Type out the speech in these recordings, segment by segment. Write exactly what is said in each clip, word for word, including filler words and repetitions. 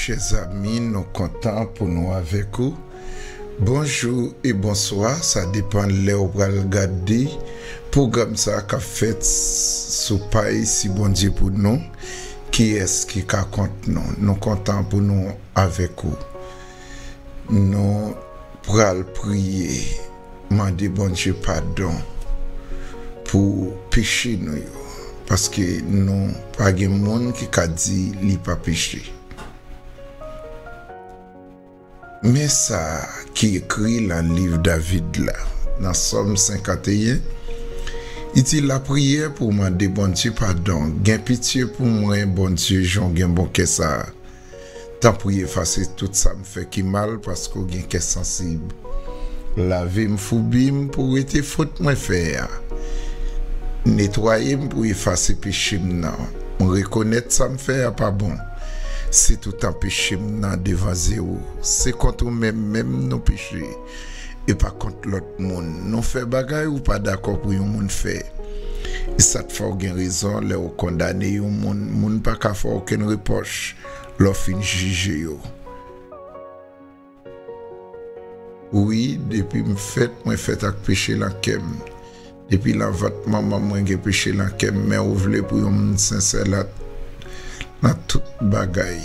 Chè zanmi, nou kontan pou nou avèk ou. Bonjou e bonswa, sa depann lè w pral gade pwogram sa a k ap fèt s-, sou paj Si Bondye Pou Nou, kiyès ki ka kont nou? Nou kontan pou nou avèk ou. Nou pral priye, mande Bondye padon pou peche nou yo, paske nou pa gen moun ki ka di li pa peche. Men sa ki ekri nan liv David la, nan Sòm senkanteyen, li di, lapriyè pou mande Bondye padon. Gen pitye pou mwen, Bondye, jan w gen bon kè sa a. Tanpri, efase tout sa m fè ki mal, paske w gen kè sansib. Lave m foubi m pou wete fot mwen fè a. Netwaye m pou efase peche m nan. M rekonèt sa m fè a pa bon. Se toutan peche m nan devan zye w. Se kont ou menm menm nou peche, e pa kont lòt moun. Nou fè bagay ou pa dakò pou yon moun fè. E sa t fè w gen rezon lè w kondane yon moun. Moun pa ka fè w okenn repwòch lè w fin jije yo. Wi, depi m fèt, mwen fèt ak peche nan kè m. Depi nan vant manman m, mwen gen peche nan kè m, men ou vle pou yon moun sensè la, nan tout bagay.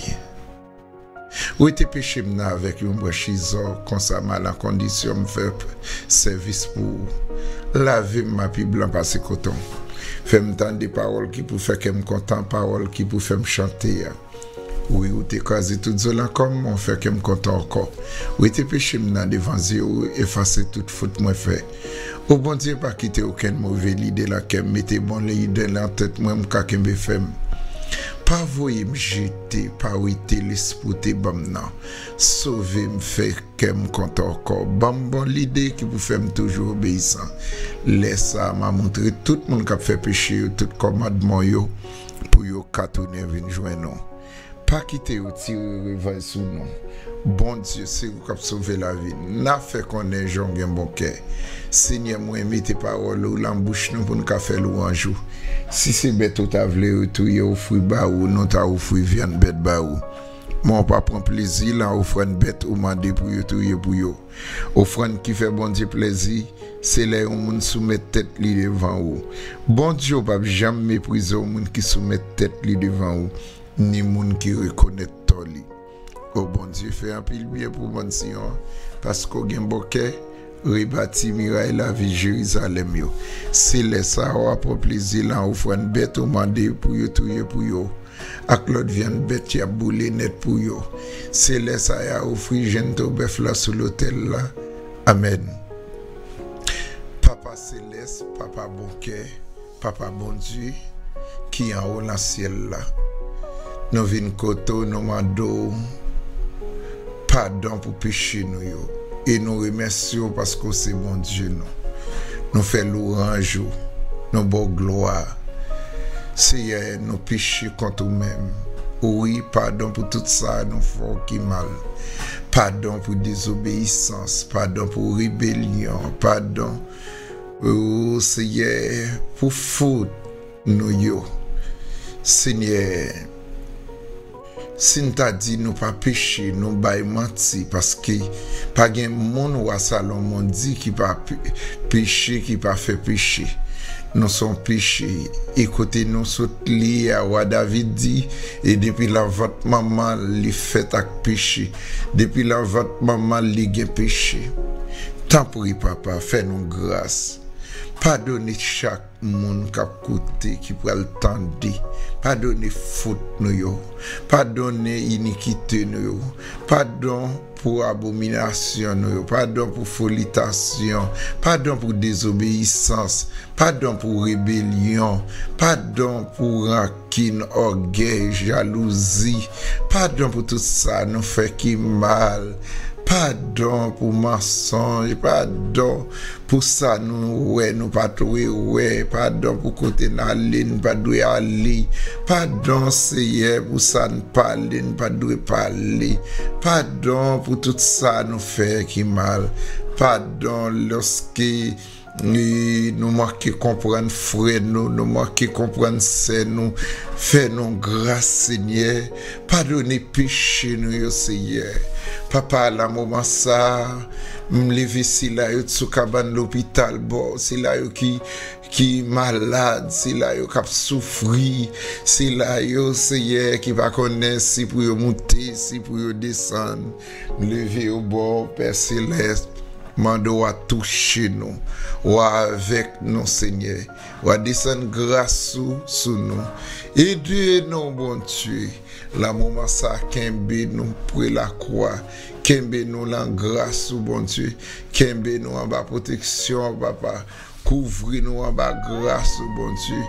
Rete peche m nan avèk yon branch izò, konsa m al an kondisyon m fè sèvis pou ou. Lave m, m a pi blan pase koton. Fè m tande pawòl ki pou fè kè m kontan, pawòl ki pou fè m chante a. Wi, ou te kraze tout zolankò m, ou fè kè m kontan ankò. Rete peche m nan devan zye w, efase tout fot mwen fè. O Bondye, pa kite okenn move lide nan kè m, mete bon lide nan tèt mwen, m ka kenbe fèm. Pa voye m jete, pa wete lespri w te ban m nan. Sove m, fè kè m kontan ankò. Ban m bon lide ki pou fè m toujou obeyisan. Lè sa a, m a montre tout moun k ap fè peche yo tout kòmandman w yo, pou yo ka tounen vin jwenn ou. Pa kite yo tire revanj sou nou. Bondye, se ou k ap sove lavi n. N a fè konnen jan w gen bon kè. Senyè, mwen mete pawòl ou nan bouch nou pou n ka fè lwanj ou. Si se bèt ou ta vle yo touye, ofri ba ou, nou ta ofri vyann bèt ba ou. Men w pa pran plezi nan ofrann bèt ou mande pou yo touye pou yo. Ofrann ki fè Bondye plezi, se lè yon moun soumèt tèt li devan ou. Bondye w p ap janm meprize yon moun ki soumèt tèt li devan ou, ni moun ki rekonèt tò li. O Bondye, fè anpil byen pou bann Siyon an, paske w gen bon kè, rebati miray lavi Jerizalèm yo. Se lè sa a w a pran plezi nan ofrann bèt ou mande pou yo touye pou yo, ak lòt vyann bèt y ap boule nèt pou yo. Se lè sa a y a ofri jenn to bèf la sou lotèl la. Amèn. Papa selès, Papa bon kè, Papa Bondye ki anwo nan syèl la, nou vin kote w, nou mande w padon pou peche nou yo. E nou remèsye w paske w se Bondye nou. Nou fè lwanj ou, nou ba w glwa. Seyè, nou peche kont ou menm. Wi, padon pou tout sa nou fè w ki mal. Padon pou dezobeyisans, padon pou rebelyon, padon, o Seyè, pou fot nou yo. Senyè, si n ta di nou pa peche, nou bay manti, paske pa gen moun, wa Salomon di, ki pa pe-, peche, ki pa fè peche. Nou se yon peche. E kote nou sot li a, wa David di, e depi nan vant manman l, li fèt ak peche. Depi nan vant manman l, li gen peche. Tanpri, Papa, fè nou gras. Padone chak moun k ap koute, ki pral tande. Padone fot nou yo. Padone inikite nou yo. Padon pou abominasyon nou yo. Padon pou folitasyon. Padon pou dezobeyisans. Padon pou rebelyon. Padon pou rankin, ògèy, jalouzi. Padon pou tout sa nou fè ki mal. Padon pou mansonj. Padon pou sa nou wè, nou pa t dwe wè. Padon pou kote n ale, n pa t dwe ale. Padon, Seyè, pou sa n pale, n pa t dwe pale. Padon pou tout sa nou fè ki mal. Padon lòske E nou manke konprann frè nou, nou manke konprann sè nou. Fè nou gras, Senyè. Padone peche nou yo, Senyè. Papa, nan moman sa a, m leve sila yo t sou kabann lopital, bò, sila yo ki, ki malad, sila yo k ap soufri, sila yo, Senyè, ki pa konnen si pou yo moute, si pou yo desann. M leve yo ba w, Pè Selès. Mande w a touche nou. W a avèk nou, Senyè. W a desann gras ou sou nou. Ede nou, Bondye. Nan moman sa, kenbe nou pre lakwa. Kenbe nou nan gras ou, Bondye. Kenbe nou anba pwoteksyon, Papa. Kouvri nou anba gras ou, Bondye.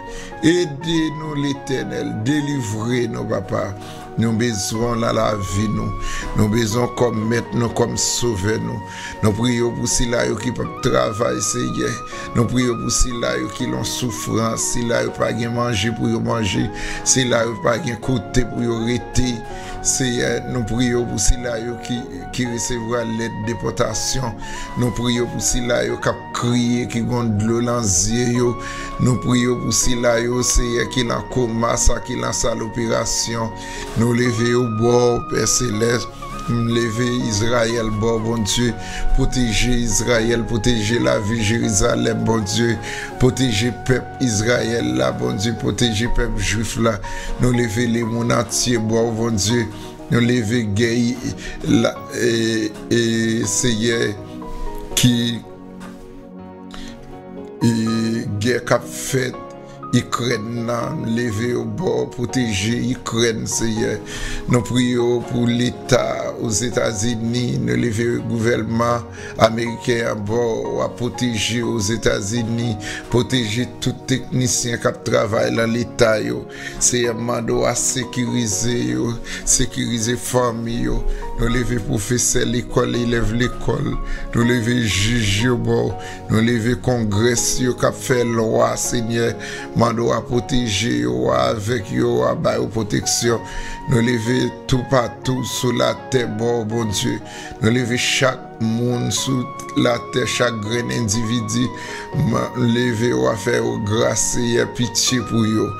Ede nou, Letènèl. Delivre nou, Papa. Nou bezwen w nan lavi nou. Nou bezwen w kòm mèt nou, kòm sovè nou. Nou priye w pou sila yo ki p ap travay, Senyè. Nou priye w pou sila yo ki lan soufrans, sila yo pa gen manje pou yo manje, sila yo pa gen kote pou yo rete. Senyè, nou priye w pou sila yo ki, ki resevwa lèt depòtasyon. Nou priye w pou sila yo k ap kriye, ki gon dlo nan zye yo. Nou priye w pou sila yo, Senyè, ki nan koma, sa ki nan sal operasyon. Nou leve yo ba w, Pè Selès. M leve Izrayèl ba w, Bondye. Pwoteje Izrayèl, pwoteje lavi Jerizalèm, Bondye. Pwoteje pèp Izrayèl la, Bondye. Pwoteje pèp jwif la. Nou leve lemonn antye ba w, Bondye. Nou leve gè la, e, e, Senyè, ki e, gè k ap fèt Ikrèn nan, leve yo ba w, pwoteje Ikrèn, Senyè. Nou priye w pou Leta Ozetazini, nou leve gouvèlman ameriken an ba w, w a pwoteje Ozetazini, pwoteje tout teknisyen k ap travay nan Leta yo. Senyè, m mande w a sekirize yo, sekirize fanmi yo. Nou leve pwofesè lekòl, elèv lekòl. Nou leve jij yo ba w. Nou leve kongrès yo k ap fè lwa, Senyè. Mande w a pwoteje yo, w a avèk yo, w a ba yo pwoteksyon. Nou leve toupatou sou latè ba w, Bondye. Nou leve chak moun sou latè, chak grenn endividi. M leve yo, w a fè yo gras, Senyè, pitye pou yo.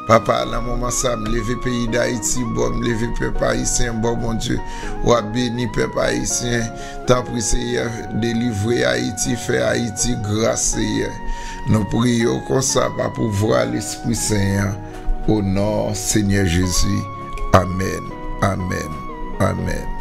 Papa, nan moman sa, m leve peyi Dayiti ba w, m leve pèp ayisyen ba w, Bondye. W a beni pèp ayisyen. Tanpri, Senyè, delivre Ayiti, fè Ayiti gras, Senyè. Nou priye w konsa pa pouvwa Lespri Sen an. O non Senyè Jezi. Amèn. Amèn. Amèn.